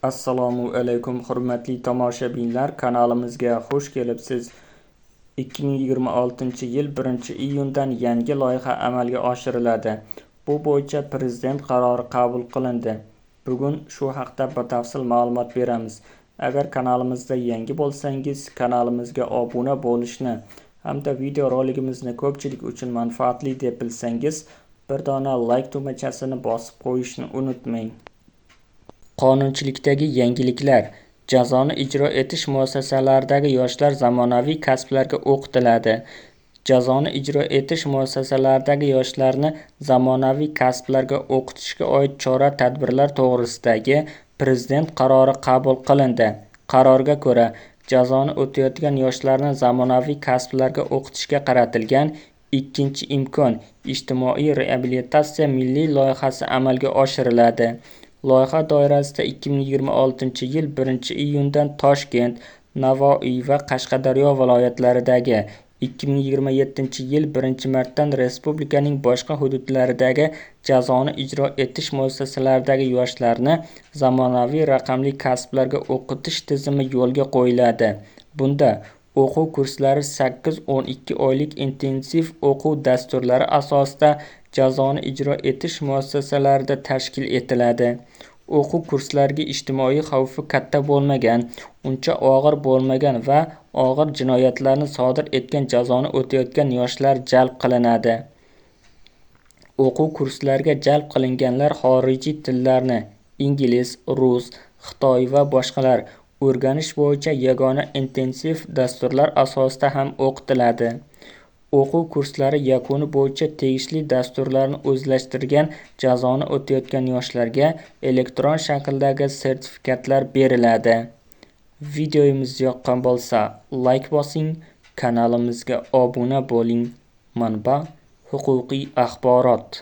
Assalomu alaykum, hurmatli tomoshabinlar, kanalimizga xush kelibsiz. 2026-yil 1-iyundan yangi loyiha amalga oshiriladi. Bu bo'yicha prezident qarori qabul qilindi. Bugun shu haqda batafsil ma'lumot beramiz. Agar kanalimizda yangi bo'lsangiz, kanalimizga obuna bo'lishni hamda video roligimizni ko'pchilik uchun manfaatli deb bilsangiz, bir dona like tugmachasini bosib qo'yishni unutmang. Qonunchilikdagi yangiliklar. Jazoni ijro etish muassasalaridagi yoshlar zamonaviy kasblarga o'qitiladi. Jazoni ijro etish muassasalaridagi yoshlarni zamonaviy kasblarga o'qitishga oid chora-tadbirlar to'g'risidagi Prezident qarori qabul qilindi. Qarorga ko'ra, jazoni o'tayotgan yoshlarni zamonaviy kasblarga o'qitishga qaratilgan Ikkinchi imkon ijtimoiy reabilitatsiya milliy loyihasi amalga oshiriladi. Loyiha doirasida 2026-yil 1-iyundan Toshkent, Navoiy va Qashqadaryo viloyatlaridagi, 2027-yil 1-martdan respublikaning boshqa hududlaridagi jazoni ijro etish muassasalaridagi yoshlarni zamonaviy raqamli kasblarga o'qitish tizimi yo'lga qo'yiladi. Bunda o'quv kurslari 8-12 oylik intensiv o'quv dasturlari asosida jazoni ijro etish muassasalarida tashkil etiladi. O'quv kurslariga ijtimoiy xavfi katta bo'lmagan, uncha og'ir bo'lmagan va og'ir jinoyatlarni sodir etgan jazoni o'tayotgan yoshlar jalb qilinadi. O'quv kurslariga jalb qilinganlar xorijiy tillarni ingliz, rus, xitoy va boshqalar o'rganish bo'yicha yagona intensiv dasturlar asosida ham o'qitiladi. O'quv kurslari yakuni bo'yicha tegishli dasturlarni o'zlashtirgan jazoni o'tayotgan yoshlarga elektron shakldagi sertifikatlar beriladi. Videomiz yoqqan bo'lsa, like bosing, kanalimizga obuna bo'ling. Manba: Huquqiy axborot.